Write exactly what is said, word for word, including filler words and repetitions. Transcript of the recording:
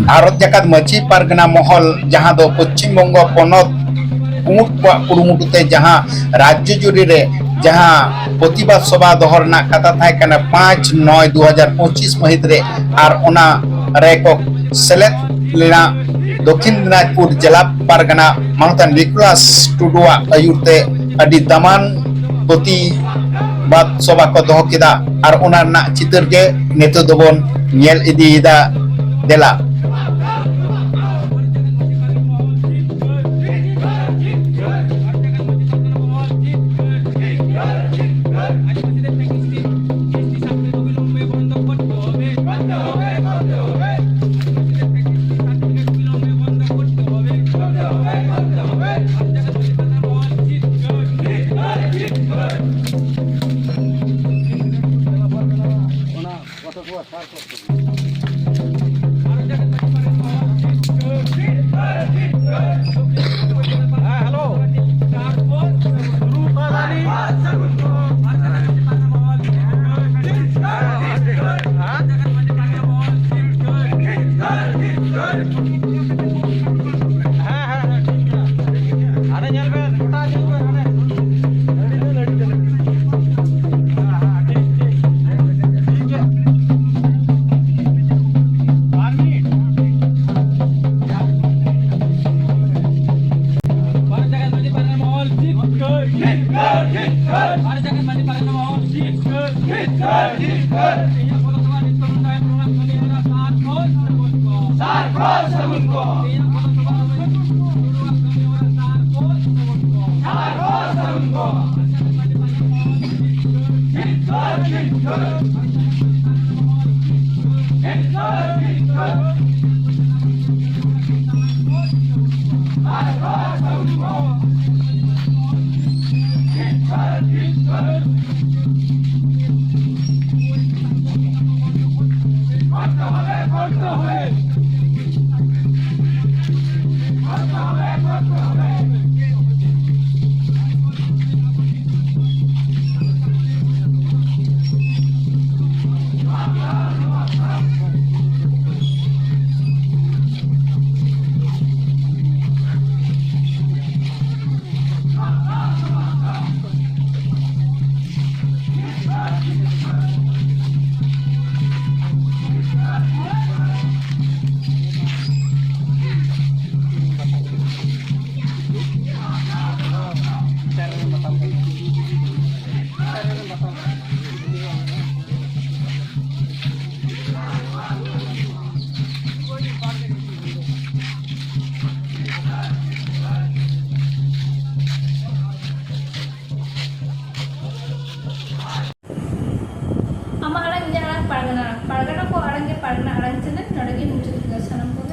ᱵᱷᱟᱨᱚᱛ ᱡᱟᱠᱟᱛ ᱢᱟᱹᱡᱷᱤ ᱯᱟᱨᱜᱟᱱᱟ ᱢᱚᱦᱚᱞ, ᱡᱟᱦᱟᱸ ᱫᱚ ᱯᱚᱪᱷᱤᱢ ᱵᱚᱝᱜᱚ ᱯᱚᱱᱚᱛ ᱠᱩᱢᱩᱴ ᱠᱚᱣᱟᱜ ᱠᱩᱨᱩᱢᱩᱴᱩ ᱛᱮ ᱡᱟᱦᱟᱸ ᱨᱟᱡᱽᱡᱚ ᱡᱩᱨᱤ ᱨᱮ ᱡᱟᱦᱟᱸ ᱯᱨᱚᱛᱤᱵᱟᱫ ᱥᱚᱵᱷᱟ ᱫᱚᱦᱚ ᱨᱮᱱᱟᱜ ᱠᱟᱛᱷᱟ ᱛᱟᱦᱮᱸ ᱠᱟᱱᱟ ᱯᱟᱸᱪ ᱱᱚᱭ ᱫᱩ ᱦᱟᱡᱟᱨ ᱯᱚᱸᱪᱤᱥ ᱢᱟᱹᱦᱤᱛ ᱨᱮ, ᱟᱨ ᱚᱱᱟ ᱨᱮ ᱠᱚ ᱥᱮᱞᱮᱫ ᱞᱮᱱᱟ ᱫᱚᱠᱷᱤᱱ ᱫᱤᱱᱟᱡᱽᱯᱩᱨ ᱡᱮᱞᱟ ᱯᱟᱨᱜᱟᱱᱟ ᱢᱟᱱᱚᱛᱟᱱ ᱱᱤᱠᱳᱞᱟᱥ ᱴᱩᱰᱩᱣᱟᱜ ᱟᱹᱭᱩᱨ ᱛᱮ ᱟᱹᱰᱤ ᱫᱟᱢᱟᱱ ᱯᱨᱚᱛᱤᱵᱟᱫ ᱥᱚᱵᱷᱟ ᱠᱚ ᱫᱚᱦᱚ ᱠᱮᱫᱟ, ᱟᱨ ᱚᱱᱟ ᱨᱮᱱᱟᱜ ᱪᱤᱛᱟᱹᱨ ᱜᱮ ᱱᱤᱛᱚᱜ ᱫᱚᱵᱚᱱ ᱧᱮᱞ ᱤᱫᱤᱭᱮᱫᱟ᱾ ᱫᱮᱞᱟ᱾ ᱦᱮᱸ, ᱦᱮᱸ, ᱦᱮᱸ, ᱴᱷᱤᱠ ᱜᱮᱭᱟ᱾ ᱦᱟᱱᱮ ᱧᱮᱞ ᱵᱮᱱ, ᱜᱚᱴᱟ ᱧᱮᱞ ᱵᱮᱱ, ᱦᱟᱱᱮ᱾ ᱟᱹᱰᱤ ᱡᱷᱟᱹᱞ, ᱟᱹᱰᱤ ᱡᱷᱟᱹᱞ᱾ ᱦᱮᱸ, ᱦᱮᱸ, ᱦᱮᱸ, ᱴᱷᱤᱠ, ᱴᱷᱤᱠ, ᱴᱷᱤᱠ᱾ ᱟᱨ ᱢᱤᱫ᱾ ᱵᱟᱨ ᱡᱟᱭᱜᱟ ᱢᱟᱹᱡᱷᱤ ᱯᱟᱨᱜᱟᱱᱟ ᱢᱚᱦᱚᱞ ᱡᱤᱛᱠᱟᱹᱨ᱾ ᱡᱤᱛᱠᱟᱹᱨ, ᱡᱤᱛᱠᱟᱹᱨ᱾ ᱵᱟᱨ ᱡᱟᱭᱜᱟ ᱢᱟᱹᱡᱷᱤ ᱯᱟᱨᱜᱟᱱᱟ ᱢᱚᱦᱚᱞ ᱡᱤᱛᱠᱟᱹᱨ᱾ ᱡᱤᱛᱠᱟᱹᱨ, ᱡᱤᱛᱠᱟᱹᱨ᱾ ᱤᱧᱟᱹᱜ ᱯᱚᱫᱚᱥᱚᱵᱷᱟ ᱱᱤᱛᱚᱜ ᱱᱚᱰᱮ ᱯᱨᱳᱜᱨᱟᱢ ᱠᱟᱹᱢᱤ ᱦᱚᱨᱟ ᱥᱟᱨ ᱠᱚ ᱥᱟᱹᱜᱩᱱ ᱠᱚ᱾ ᱥᱟᱨ ᱠᱚ ᱥᱟᱹᱜᱩᱱ ᱠᱚ᱾ ᱤᱧᱟᱹᱜ ᱯᱚᱫᱚᱥᱚᱵᱷᱟ ᱱᱚᱰᱮ ᱯᱨᱳᱜᱨᱟᱢ ᱠᱟᱹᱢᱤ ᱦᱚᱨᱟ ᱥᱟᱨ ᱠᱚ ᱥᱟᱹᱜᱩᱱ ᱠᱚ᱾ ᱥᱟᱨ ᱠᱚ ᱥᱟᱹᱜᱩᱱ ᱠᱚ᱾ ᱡᱤᱛᱠᱟᱹᱨ, ᱡᱤᱛᱠᱟᱹᱨ᱾ ᱡᱤᱛᱠᱟᱹᱨ, ᱡᱤᱛᱠᱟᱹᱨ᱾ ᱱᱚᱰᱮ ᱜᱮ ᱢᱩᱪᱟᱹᱫ ᱮᱫᱟ᱾ ᱥᱟᱱᱟᱢ ᱠᱚ